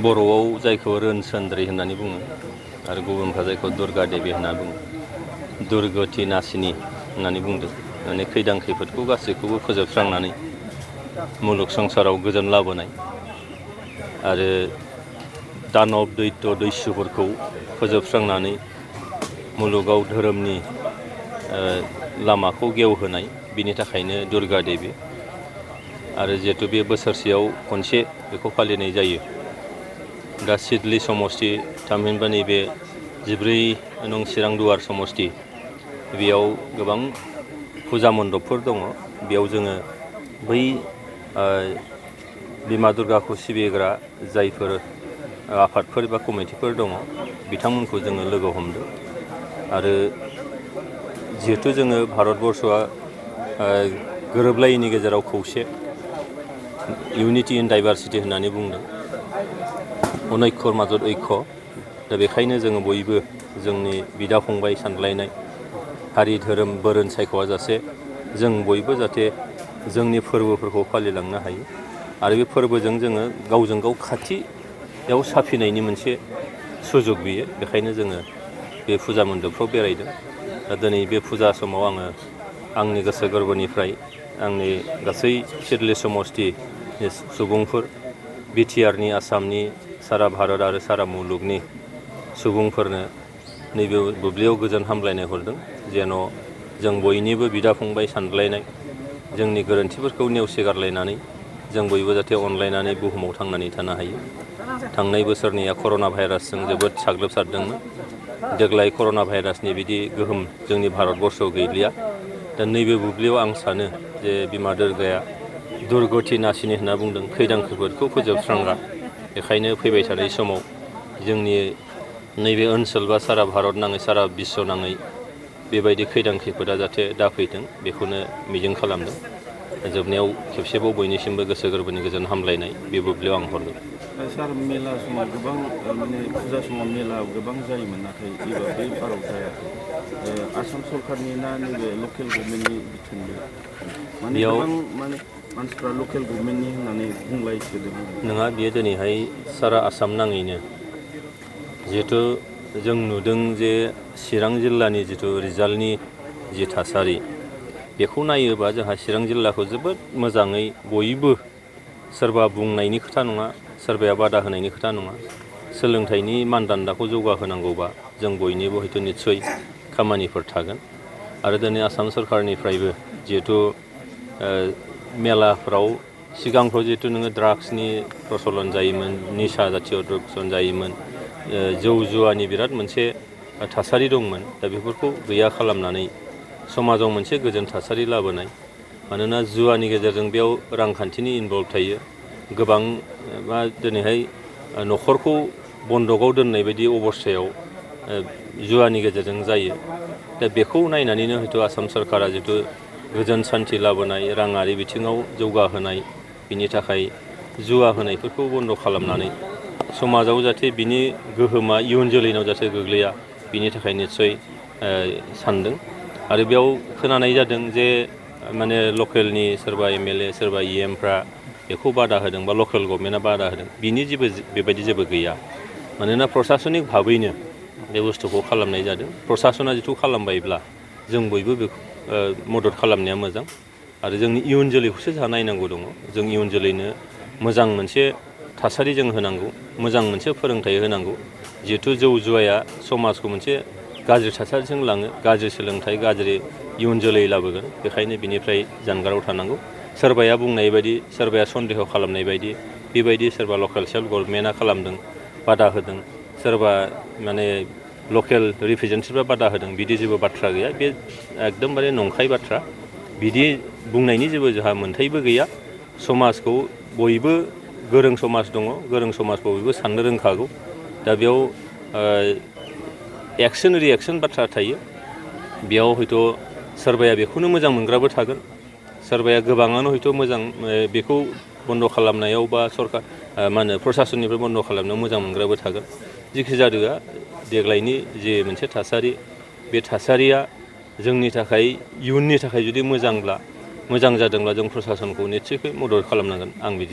बर'आव जायखौ रोनसोन्द्रि होननानै बुङो आरो गुबुनफ्रा जायखौ दुर्गा देबि होनना बुङो, दुर्गति नासिनी होननानै बुंदों। माने खैदां खैफोदखौ गासैखौबो फोजोबस्रांनानै मुलुग संसाराव गोजोन लाबोनाय आरो दानब दैत्य दैस्युफोरखौ फोजोबस्रांनानै मुलुगाव धोरोमनि लामाखौ गेवहोनाय, बिनि थाखायनो दुर्गा देबि। आरो जिहेतु बे बोसोरसेयाव खनसे बेखौ फालिनाय जायो। दा सिडली समष्टि थामहिनबा नैबे 14 नं चिरां दुवार समष्टि, बेयाव गोबां फुजा मण्डपफोर दङ। बेयाव जोङो बै बिमा दुर्गाखौ सिबिग्रा जायफोर आफादफोर बा कमिटिफोर दङ, बिथांमोनखौ जोङो लोगो हमदों। आरो जिहेतु जोङो भारतबर्षआ गोरोबलायैनि गेजेराव खौसे, इउनिटि इन डाइभारसिटि होननानै बुंदों, अनैक्यर माजत ऐक्य। दा बेखायनो जोङो बयबो जोंनि बिदा फंबाय सानलायनाय, हारि धोरोम बोरोन सायख'आ जासे जों बयबो जाहाथे जोंनि फोरबोफोरखौ फालिलांनो हायो। आरो बे फोरबोजों जोङो गावजों गाव खाथियाव साफिनायनि मोनसे सुजुग बियो। बेखायनो जोङो बे फुजा मण्डपफ्राव बेरायदों। दा दिनै बे फुजा समाव आङो आंनि गोसो गोरबोनिफ्राय आंनि गासै सिडली समष्टिनि सुबुंफोर, बिटिआरनि, आसामनि, सारा भारत आरो सारा मुलुगनि सुबुंफोरनो नैबे बुब्लियाव गोजोन हामलायनाय हरदों। जेन' जों बयनिबो बिदा फंबाय सानलायनाय, जोंनि गोरोन्थिफोरखौ नेवसिगारलायनानै जों बयबो जाहाथे अनलायनानै बुहुमाव थांनानै थानो हायो। थांनाय बोसोरनिया कर'ना भाइरासजों जोबोद साग्लोबसारदोंमोन। देग्लाय कर'ना भाइरासनि बिदि गोहोम जोंनि भारतबर्षआव गैलिया। दा नैबे बुब्लियाव आं सानो जे बिमा दुर्गाया दुर्गति नासिनी होनना बुंदों, खैदां खैफोदखौ फोजोबस्रांग्रा। बेखायनो फैबाय थानाय समाव जोंनि नैबे ओनसोल बा सारा भारत नाङै, सारा बिश्व नाङै बेबायदि खैदां खैफोदा जाहाथे दाफैथों, बेखौनो मिजिं खालामदों। जोबनायाव खेबसेबाव बयनिसिमबो गोसो गोरबोनि गोजोन हामलायनाय बे बुब्लियाव आं हरदों। सार, मेला समाव गोबां माने फुजा समाव मेला गोबां जायोमोन, नाथाय एबार बे बाराव जायाखै। आसाम सरकारनि ना नैबे लकेल गभर्नमेन्टनि बिथोन? माने गोबां माने मानसिफ्रा लकेल गभर्नमेन्टनि होननानै बुंलायसोदों। नङा, बियो दिनैहाय सारा आसाम नाङैनो जिहेथु जों नुदों जे चिरां जिल्लानि जिथु रिजाल्टनि जि थासारि, बेखौ नायोबा जोंहा चिरां जिल्लाखौ जोबोद मोजाङै बयबो, सोरबा बुंनायनि खोथा नङा, सोरबाया बादा होनायनि खोथा नङा, सोलोंथाइनि मानदान्दाखौ जौगाहोनांगौबा जों बयनिबो हयथ' निस्सय खामानिफोर थागोन। आरो दिनै आसाम सरकारनिफ्रायबो जिहेथु मेलाफ्राव सिगांफ्राव जिहेतु नोङो ड्राग्सनि प्रचलन जायोमोन, निसा जातीय प्रचलन जायोमोन, जौ जुवानि बिराद मोनसे थासारि दंमोन। दा बेफोरखौ गैया खालामनानै समाजाव मोनसे गोजोन थासारि लाबोनाय। मानोना जुवानि गेजेरजों बेयाव रांखान्थिनि इनभल्भ थायो। गोबां मा दिनैहाय न'खरखौ बन्दकआव दोननाय बायदि अबस्थायाव जुवानि गेजेरजों जायो। दा बेखौ नायनानैनो हयथ' आसाम सरकारा जिथु गोजोन सान्थि लाबोनाय, राङारि बिथिङाव जौगाहोनाय, बिनि थाखाय जुवा होनायफोरखौ बन्द' खालामनानै समाजाव जाहाथे बिनि गोहोमा इयुन जोलैनाव जाहाथे गोग्लैया, बिनि थाखाय निस्सय सानदों। आरो बेयाव खोनानाय जादों जे माने लकेलनि सोरबा एमएलए, सोरबा इएमफ्रा बेखौ बादा होदों बा लकेल गभर्नमेन्टआ बादा होदों। बिनि बेबायदि जेबो गैया। मानोना प्रसासनिक भाबैनो बे बुस्थुखौ खालामनाय जादों। प्रसासना जिथु खालामबायब्ला जों बयबो बेखौ मदद खालामनाया मोजां। आरो जोंनि इयुन जोलैखौसो जोंहा नायनांगौ दङ। जों इयुन जोलैनो मोजां मोनसे थासारि जों होनांगौ, मोजां मोनसे फोरोंथाइ होनांगौ। जिहेथु जौ जुवाया समाजखौ मोनसे गाज्रि थासारिजों लाङो, गाज्रि सोलोंथाइ, गाज्रि इयुन जोलै लाबोगोन। बेखायनो बिनिफ्राय जानगाराव थानांगौ। सोरबाया बुंनाय बायदि, सोरबाया सन्देह खालामनाय बायदि, बेबायदि सोरबा लकेल सेल्फ गभर्नमेन्टआ खालामदों, बादा होदों, सोरबा माने लकेल रिप्रेजेन्टेटिभआ बादा होदों, बिदि जेबो बाथ्रा गैया। बे एकदमबारे नंखाय बाथ्रा। बिदि बुंनायनि जेबो जोंहा मोन्थायबो गैया। समाजखौ बयबो गोरों समाज दङ, गोरों समाजखौ बयबो साननो रोंखागौ। दा बेयाव एक्सन रिएक्सन बाथ्रा थायो। बेयाव हयथ' सोरबाया बेखौनो मोजां मोनग्राबो थागोन, सोरबाया गोबाङानो हयथ' मोजां बेखौ बन्द' खालामनायाव बा सरकार मा होनो प्रसासननिफ्राय बन्द' खालामनायाव मोजां मोनग्राबो थागोन। जिखि जादोआ देग्लायनि जे मोनसे थासारि, बे थासारिया जोंनि थाखाय इयुननि थाखाय जुदि मोजां जादोंब्ला जों प्रसासनखौ निस्सय मदद खालामनांगोन। आं बिदि